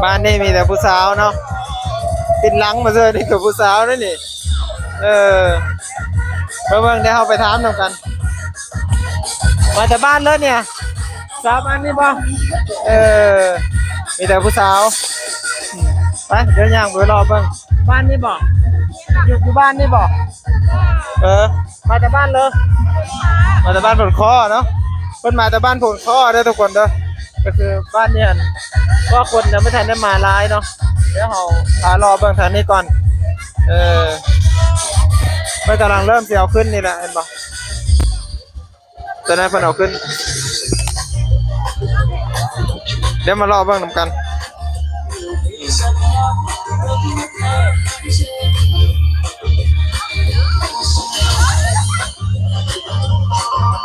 ບ້ານນີ້ມີແຕ່ຜູ້ສາວເນາະ ຕິດຫຼັງມາເຊີຍ ນີ້ກໍຜູ້ສາວເດ້ນີ້. ເອີ ມາເບິ່ງ ດຽວເຮົາໄປຖາມນຳກັນ. ມາແຕ່ບ້ານເລີຍນີ້ ສາວບ້ານນີ້ບໍ່? ເອີ ມີແຕ່ຜູ້ສາວ. ໄປ ດຽວຍ່າງໄປເລາະເບິ່ງ. ບ້ານນີ້ບໍ່? ຢູ່ ຢູ່ບ້ານນີ້ບໍ່? ເອີ ມາແຕ່ບ້ານເລີຍ ມາແຕ່ບ້ານໂພນຄໍເນາະ. ເພິ່ນມາແຕ່ບ້ານໂພນຄໍເດີທຸກຄົນເດີ. ກໍຄືບ້ານນີ້ຫັ້ນ ເພາະວ່າຄົນຍັງບໍ່ທັນໄດ້ມາຫຼາຍເນາະ. ດຽວເຮົາພາເລາະເບິ່ງທາງນີ້ກ່ອນ. ເອີ ເພິ່ນກຳລັງເລີ່ມຊິເອົາຂຶ້ນນີ້ແຫຼະ ເຫັນບໍ່? ຕອນນັ້ນເພິ່ນເອົາຂຶ້ນ. ດຽວມາເລາະເບິ່ງນຳກັນ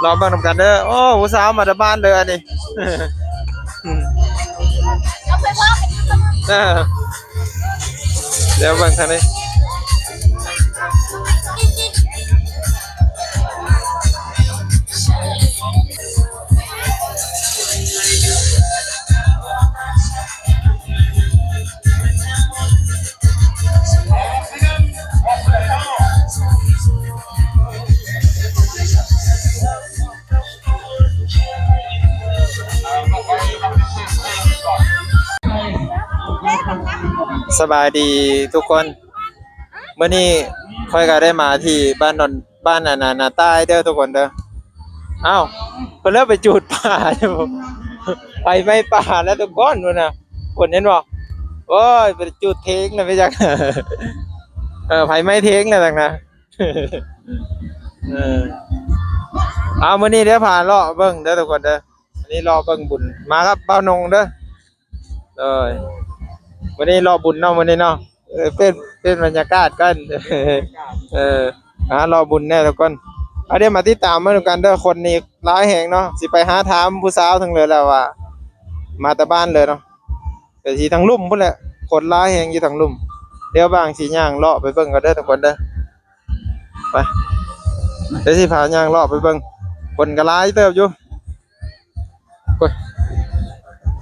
ເລາະເບິ່ງນຳກັນເດີ. ໂອ້ ຜູ້ສາວມາແຕ່ບ້ານເດີອັນນີ້. ເອີ ດຽວເບິ່ງທາງນີ້. ສະບາຍດີທຸກຄົນ. ມື້ນີ້ຂ້ອຍກໍໄດ້ມາທີ່ບ້ານນອນ ບ້ານອັນນາ ນາຕາຍເດີທຸກຄົນເດີ. ອ້າວ ເພິ່ນເລີຍໄປຈູດປ່າຢູ່ ໄຟໄໝ້ປ່າແລ້ວທຸກຄົນພຸ້ນນະ. ຄົນເຫັນບໍ່? ໂອ້ຍ ໄປຈູດເຖງນະ ໄປຈັກ ເອີ ໄຟໄໝ້ເຖງນະ ຈັ່ງນະ. ເອີ ເອົາ ມື້ນີ້ດຽວພາເລາະເບິ່ງເດີທຸກຄົນເດີ. ອັນນີ້ເລາະເບິ່ງບຸນ ມາກັບບ່າວນົງເດີ. ໂດຍ ມື້ນີ້ເລາະບຸນເນາະ ມື້ນີ້ເນາະ. ເອີ ເປັນ ເປັນບັນຍາກາດກ່ອນ ເອີ ອ່າ ເລາະບຸນແດ່ທຸກຄົນ. ເອົາ ດຽວມາຕິດຕາມເບິ່ງນຳກັນເດີ. ຄົນນີ້ຫຼາຍແຮງເນາະ. ຊິໄປຫາຖາມຜູ້ສາວທາງເລີແລ້ວວ່າ ມາແຕ່ບ້ານເລີເນາະ. ກໍຊິທາງລຸ່ມພຸ້ນແຫຼະ ຄົນຫຼາຍແຮງຢູ່ທາງລຸ່ມ. ດຽວບາງຊິຍ່າງເລາະໄປເບິ່ງກ່ອນເດີທຸກຄົນເດີ. ໄປ ດຽວຊິພາຍ່າງເລາະໄປເບິ່ງ. ຄົນກໍຫຼາຍເຕີບຢູ່. ໂອ້ຍ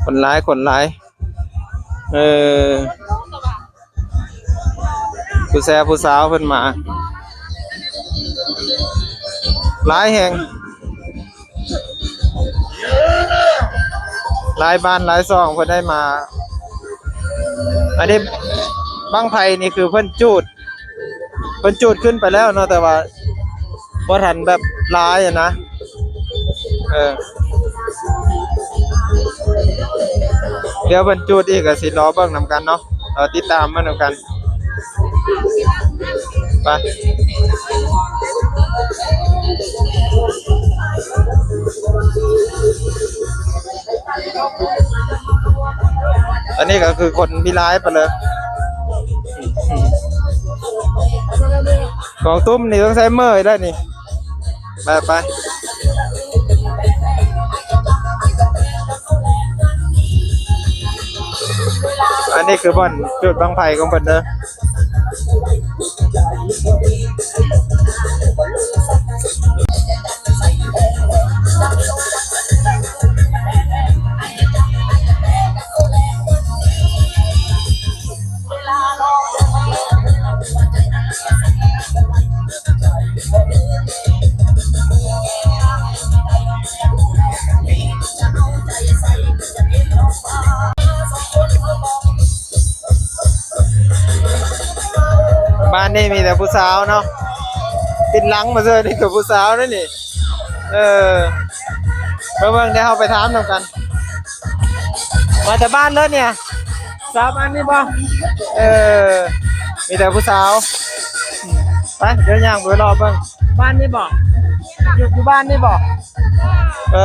ຄົນຫຼາຍ ຄົນຫຼາຍ. ເອີ ຜູ້ແຊ ຜູ້ສາວເພິ່ນມາ ຫຼາຍແຮງ. ຫຼາຍບ້ານຫຼາຍຊ່ອງເພິ່ນໄດ້ມາ. ອັນນີ້ບັ້ງໄຟນີ້ຄືເພິ່ນຈູດ ເພິ່ນຈູດຂຶ້ນໄປແລ້ວເນາະ ແຕ່ວ່າບໍ່ທັນແບບຫຼາຍຫັ້ນນະ. ເອີ ດຽວເພິ່ນຈູດອີກກໍຊິລໍເບິ່ງນຳກັນເນາະ. ເອີ ຕິດຕາມມານຳກັນ. ໄປ ອັນນີ້ກໍຄືຄົນມີຫຼາຍປານເລີຍ. ກອງຕຸ້ມນີ້ຕ້ອງໃຊ້ເມີ້ຍໄດ້ນີ້. ໄປ ໄປ ອັນນີ້ຄືບ່ອນຈູດບັ້ງໄຟຂອງເພິ່ນເດີ. ບ້ານນີ້ມີແຕ່ຜູ້ສາວເນາະ ຕິດຫຼັງມາເຊີຍ ນີ້ກໍຜູ້ສາວເດ້ນີ້. ເອີ ມາເບິ່ງ ດຽວເຮົາໄປຖາມນຳກັນ. ມາແຕ່ບ້ານເລີຍນີ້ ສາວບ້ານນີ້ບໍ່? ເອີ ມີແຕ່ຜູ້ສາວ. ໄປ ດຽວຍ່າງໄປເລາະເບິ່ງ. ບ້ານນີ້ບໍ່? ຢູ່ ຢູ່ບ້ານນີ້ບໍ່? ເອີ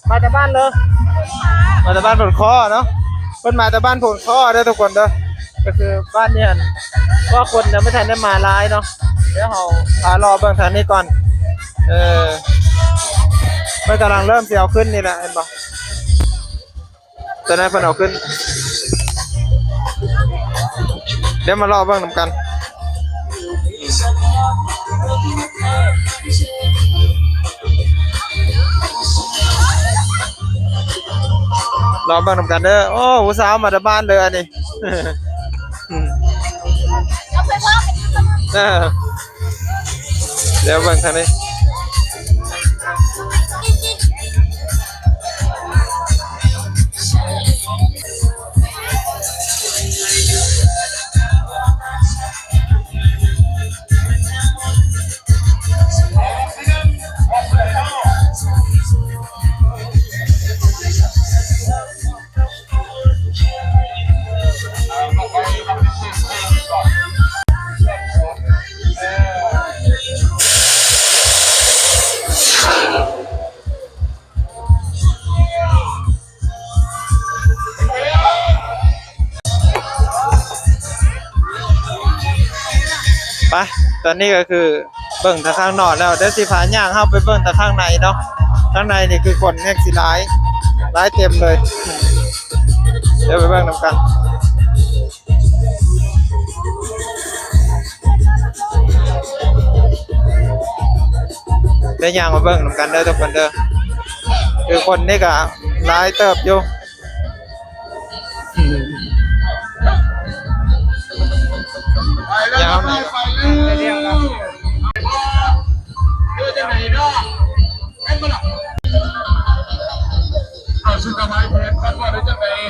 ມາແຕ່ບ້ານເລີຍ ມາແຕ່ບ້ານໂພນຄໍເນາະ. ເພິ່ນມາແຕ່ບ້ານໂພນຄໍເດີທຸກຄົນເດີ. ກໍຄືບ້ານນີ້ຫັ້ນ ເພາະວ່າຄົນຍັງບໍ່ທັນໄດ້ມາຫຼາຍເນາະ. ດຽວເຮົາພາເລາະເບິ່ງທາງນີ້ກ່ອນ. ເອີ ເພິ່ນກຳລັງເລີ່ມຊິເອົາຂຶ້ນນີ້ແຫຼະ ເຫັນບໍ່? ຕອນນັ້ນເພິ່ນເອົາຂຶ້ນ. ດຽວມາເລາະເບິ່ງນຳກັນ. ລອງເບິ່ງນຳກັນເດີ. ໂອ້ ຜູ້ສາວມາແຕ່ບ້ານເດີອັນນີ້. ເອີ ດຽວເບິ່ງທາງນີ້. ໄປ ຕອນນີ້ກໍຄືເບິ່ງແຕ່ຂ້າງນອກແລ້ວ ດຽວຊິພາຍ່າງເຮົາໄປເບິ່ງແຕ່ຂ້າງໃນເນາະ. ຂ້າງໃນນີ້ຄືຄົນແຮງຊິຫຼາຍ ຫຼາຍເຕັມເລີຍ. ດຽວໄປເບິ່ງນຳກັນ. ໄດ້ຍ່າງມາເບິ່ງນຳກັນເດີທຸກຄົນເດີ. ຄືຄົນນີ້ກໍຫຼາຍເຕີບຢູ່. ໄປແລ້ວ ໄປແລ້ວ ເປັນຈັ່ງໃດເນາະ? ເອົາ ສຸດທ້າຍແຜນການວ່າໄດ້ຈັ່ງໃດ? ເອີ.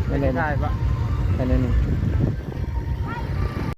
ໄປເລີຍ ໄປເລີຍ.